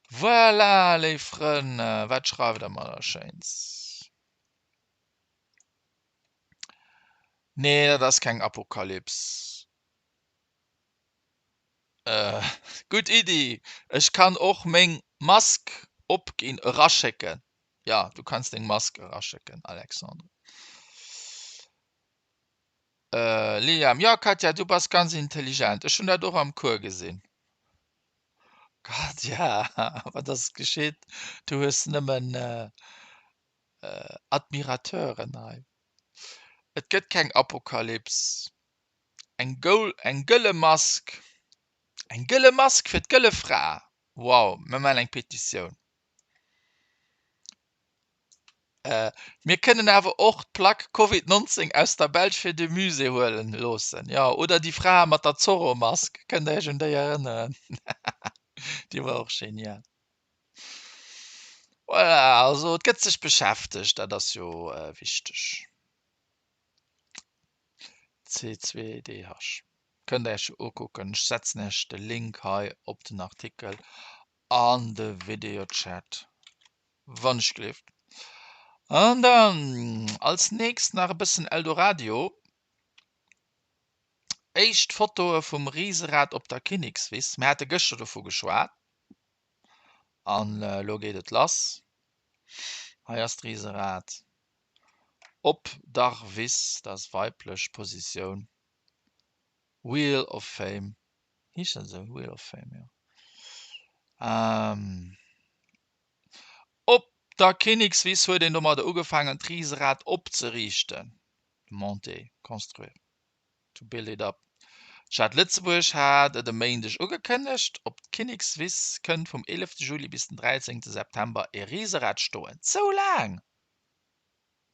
Voilà, léif Frënn, wat schreift der mer da Schéins? Nee, dat ass keng Apokalyps. Gutt Iddi! Ech kann och meng Mask opginn, eraschécken. Jo, du kanns deng Mask eraschécken, Alexandre. Liam, Jo Katja, du bass ganz intelligent. Ech hunn dat och am Cours gesinn. Katja, Wat ass geschitt? Du hues nëmmen Admirateuren hei. Et gëtt keng Apokalyps. Eng eng gëlle Mask. Eng gëlle Mask fir d'gëlle Fra. Wow, mir maachen eng Petitioun. Mir kënnen awer och d'Plack Covid 19 aus der Belsch fir de Musée huelen loossen. Jo, oder déi Fra mat der Zorro-Mask, kënnt der iech un déi erënneren? Déi war och genial. Voilà, also et gëtt sech beschäftegt, dat ass jo wichteg. C2DH kënnt der iech ukucken. Ech setzen iech de Link hei op den Artikel an de Videochat. Wann ech gleeft. An dann als nächst nach e bëssen Eldoradio. Éischt Fotoe vum Riserad op der Kinnekswiss. Mir hate gëschter dovu geschwat. An elo geet et lass. Hei ass d'Riserad op der Wiss, dat ass weiblech Positioun. Wheel of Fame. Heescht dat esou? Wheel of Fame, jo. Op der Kinnekswiss huet een domadder ugefaangen d'Riserad opzeriichten, monter, construire, to build it up. D'Stad Lëtzebuerg hat et e Méindeg ugekënnegt, op d'Kinnekswiss kënnt vum 11 Juli bis den 13 September e Riserad stoen. Sou laang!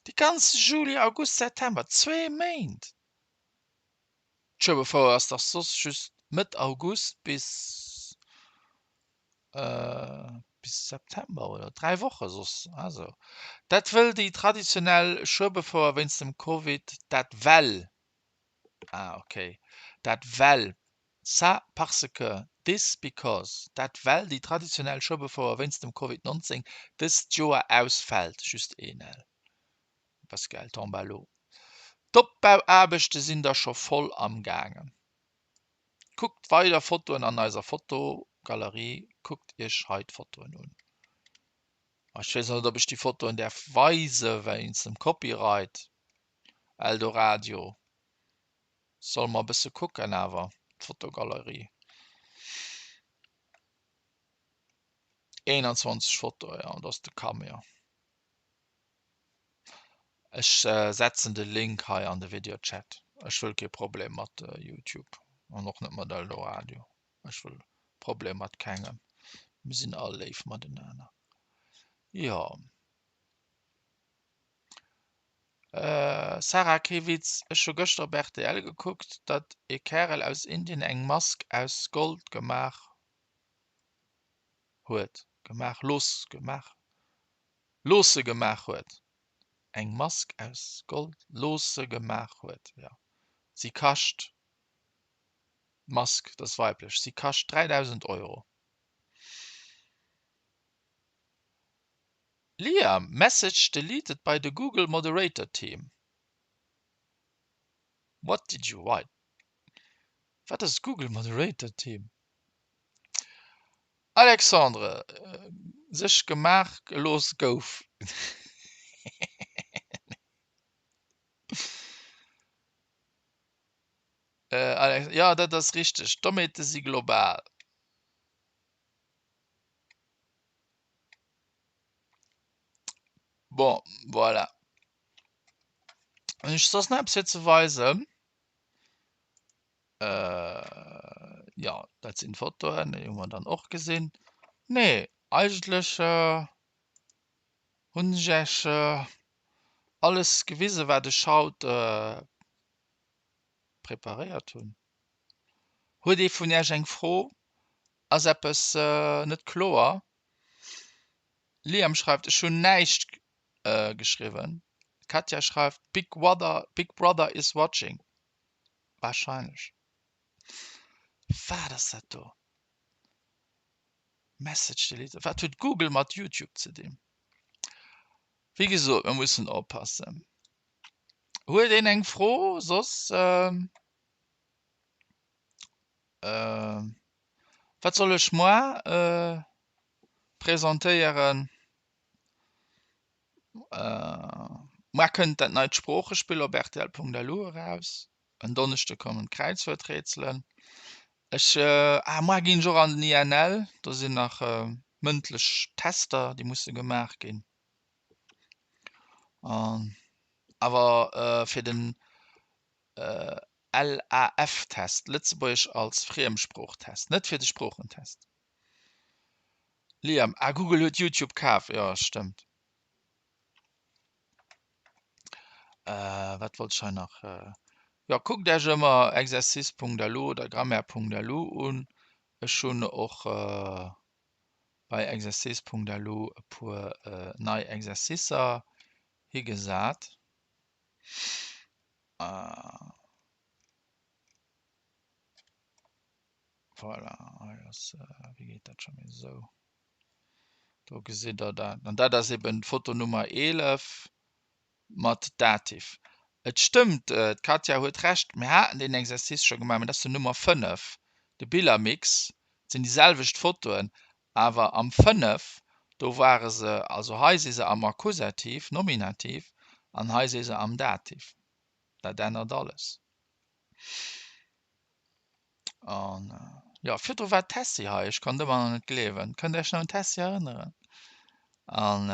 De ganze Juli, August, September, zwee Méint! D'Schueberfouer ass dach soss just Mëtt August bis bis September oder 3 Woche soss. Also dat wëll déi traditionell Schueberfouer wéinst dem Covid dat well ah ok dat well. Ça parce que, this because, dat well déi traditionell Schueberfouer wéinst dem Covid 19 dëst Joer ausfält, just een L, parce qu'elle tombe à l'eau. D'Opbauaarbechte sinn da scho voll am gaangen. Kuckt weider Fotoen an eiser Fotogalerie, kuckt iech hei d'Fotoen un. Ech weess net ob ech déi Fotoen däerf weise wéinst dem Copyright, Eldoradio. Solle mer e bësse kucken awer, d'Fotogalerie. 21 Fotoe, jo, dat ass de Camion. Ech setzen de Link hei an de Videochat. Ech wëll kee Problem mat YouTube an och net mat Eldoradio. Ech wëll Problem mat kengem. Mir sinn all léif matenaner. Jo. Sarah, Kee Witz, ech hu gëschter op rtl gekuckt, datt e Kärel aus Indien eng Mask aus Gold gemaach huet, gemaach, looss, gemaach, loosse gemaach huet. Eng Mask aus Gold loosse gemaach huet, jo. Si kascht, d'Mask, dat ass weiblech, si kascht 3.000 Euro. Liam, Message deleted by the Google moderator team. What did you write? Wat ass Google moderator team? Alexandre, Sech gemaach gelooss gouf. Jo, dat ass richteg, Dommheete si global. Bon, voilà. Hunn ech soss nach eppes fir ze weisen? Äh, jo, dat sinn d'Fotoen, déi hu mer dann och gesinn. Nee, eigentlech hunn ech Iech alles gewisen, wat ech haut preparéiert hunn. Huet ee vun Iech eng Fro? Ass eppes net kloer? Liam schreift, Ech hunn näischt geschriwwen. D'Katja schreift, Big Brother, Big Brother is watching. Warscheinlech. Wat ass dat do? Message deleted. Wat huet Google mat YouTube ze dinn? Wéi gesot, mir mussen oppassen. Huet een eng Fro soss? Wat soll ech moar presentéieren? Moar kënnt dat neit Sproochespill op rtl.lu eraus. En Donneschde kommen d'Kräizwuerträtselen. Ech, ah moar ginn ech och an den INL, do sinn nach mëndlech Tester, déi musse gemaach ginn. An awer fir den LAF-Test, Lëtzebuergesch als Friemsproochtest, net fir de Sproochentest. Liam, Ah, Google huet YouTube kaf, jo stëmmt. Wat wollt ech hei nach? Jo, kuckt Iech ëmmer exercice.lu oder grammaire.lu un. Ech hunn och bei exercice.lu e puer nei Exercicer higesat. Voilà, hei ass, wéi geet dat scho méi esou? Do gesitt der dat. An dat ass eben d'Foto Nummer 11 mat Dativ. Et stëmmt, d'Katja huet Recht, mir haten deen Exercice scho gemaach, mä dat ass den Nummer 5, de Billermix. Et sinn déi selwecht Fotoen, awer am 5, do ware se, also hei si se am Akkusativ, Nominativ, an hei si se am Dativ. Dat ännert alles. An jo, virdru war d'Tessy hei, ech konnt ëmmer nach net gleewen. Kënnt Iech nach un d'Tessy erënneren? An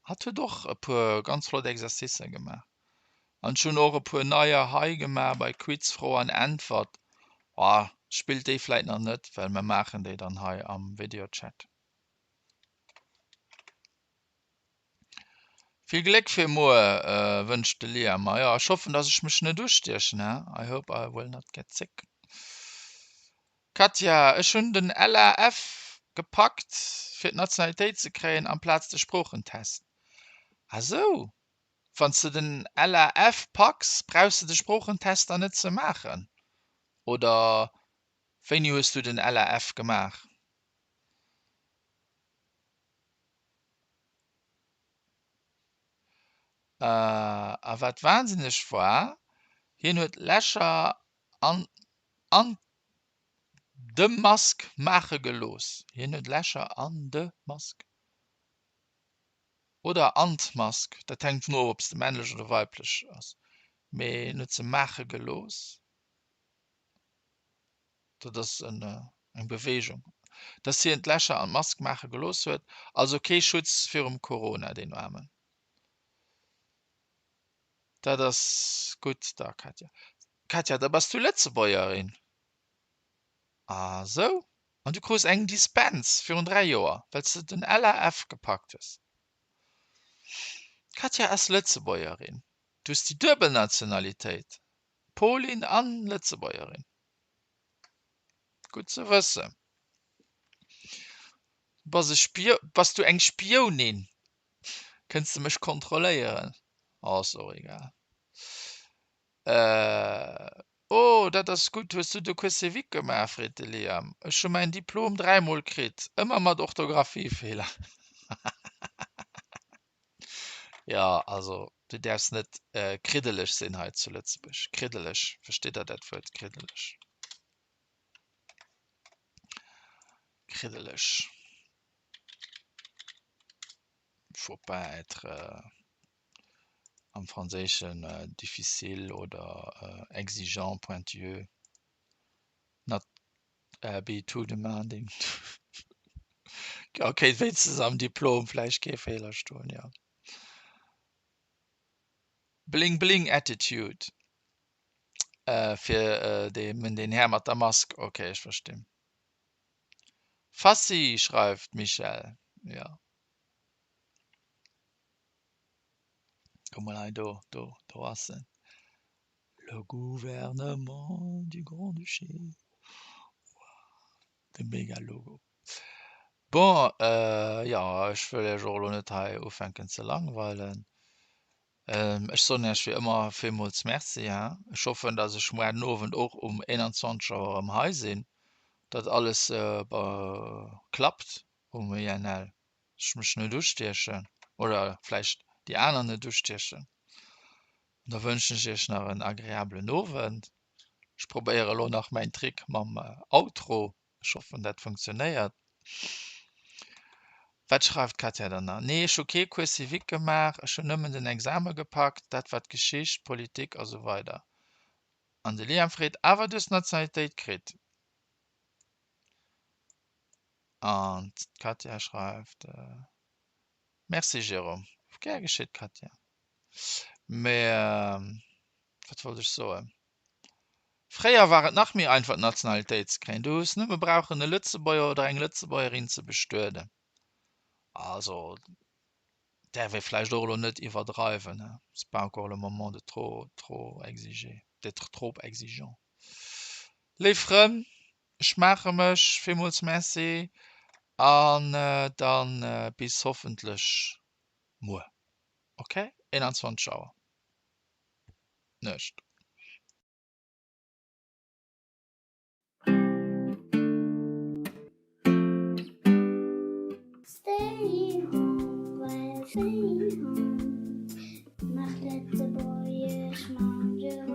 hatt huet och e puer ganz flott Exercicen gemaach. An ech hunn och e puer neier hei gemaach bei Quiz, Fro an Äntwert. Oh, spillt déi vläit nach net, well mer maachen déi dann hei am Videochat. Vill Gléck fir muer wënscht de Liam mer. Jo, ech hoffen, dass ech mech net ustiechen, he? I hope I will not get sick. Katja, Ech hunn den LAF gepackt fir d'Nationalitéit ze kréien amplaz de Sproochentest. Ah sou, wann s de den LAF packs, brauchs de de Sproochentest dann net ze maachen, oder? Wéini hues du den LAF gemaach? A wat wahnsinneg war, hien huet Lächer an an de Mask maache gelooss. Hien huet Lächer an de Mask oder an d'Mask, dat hänkt vun of, ob s de männlech oder weiblech ass, mee hien huet se maache gelooss. Dat ass eng Beweegung, dass hien d'Lächer an d'Mask maache gelooss huet. Also kee Schutz virum Corona, deen Aarmen. Dat ass gutt da, Katja. Katja, da bass du Lëtzebuergerin? Ah sou? An du krus eng Dispens virun 3 Joer, well s de den LAF gepackt hues. D'Katja ass Lëtzebuergerin. Du hues déi duebel Nationalitéit. Polin an Lëtzebuergerin. Gutt ze wëssen. Bass e Spio bass du eng Spiounin? Kënns de mech kontrolléieren? Oh, ass och egal. Äh, oh, dat ass gutt. Hues du de Cours civique gemaach? freet de Liam. Ech hu mäin Diplom dräimol kritt, ëmmer mat Orthographiefeeler. Jo, also du däerfs net kriddeleg sinn hei zu Lëtzebuerg. Kriddeleg, versteet der dat Wuert kriddeleg? Kriddeleg. Faut pas être am Franséischen difficile oder exigeant, pointilleux, not be too demanding. Ok, wéinstens am Diplom vläicht kee Feeler stoen, jo. Bling bling attitude fir deen Här mat der Mask, ok, ech verstinn. Fassi schreift d'Michèle, jo. Kuck mol hei, do, do, do ass en. Le gouvernement du Grand-Duché. De mega Logo. Bon, jo, ech wëll Iech och elo net hei ufänken ze langweilen. Ech soen Iech wéi ëmmer villmools Merci. Ech hoffen, datt ech muar den Owend och um 21 Auer erëm hei sinn, datt alles klappt um INL, ech mech net ustiechen oder vläicht déi aner net ustiechen. Da wënschen ech Iech nach en agreablen Owend. Ech probéiere elo nach mäin Trick mam Outro. Ech hoffen dat funktionéiert. Wat schreift d'Katja dann nach? Nee, ech hu kee Cours civique gemaach, ech hunn nëmmen den Exame gepackt, dat war d'Geschicht, Politik a sou weider. An de Liam freet, Awer du hues d'Nationalitéit kritt? An d'Katja schreift, Merci Jérôme. Gär geschitt Katja. Mee wat wollt ech soen? Fréier war et nach méi einfach d'Nationalitéit ze kréien. Du hues nëmme brauchen e Lëtzebuerger oder eng Lëtzebuergerin ze bestueden. Also däerf ee vläicht och elo net iwwerdreiwen, hein. C'est pas encore le moment de trop trop exiger, d'être trop exigeant. Léif Frënn, ech maache mech, villmools Merci an dann bis hoffentlech muer. Ok, 21 Auer. Nuecht. Stay home, well stay home. Mach Lëtzebuergesch mam Jerôme.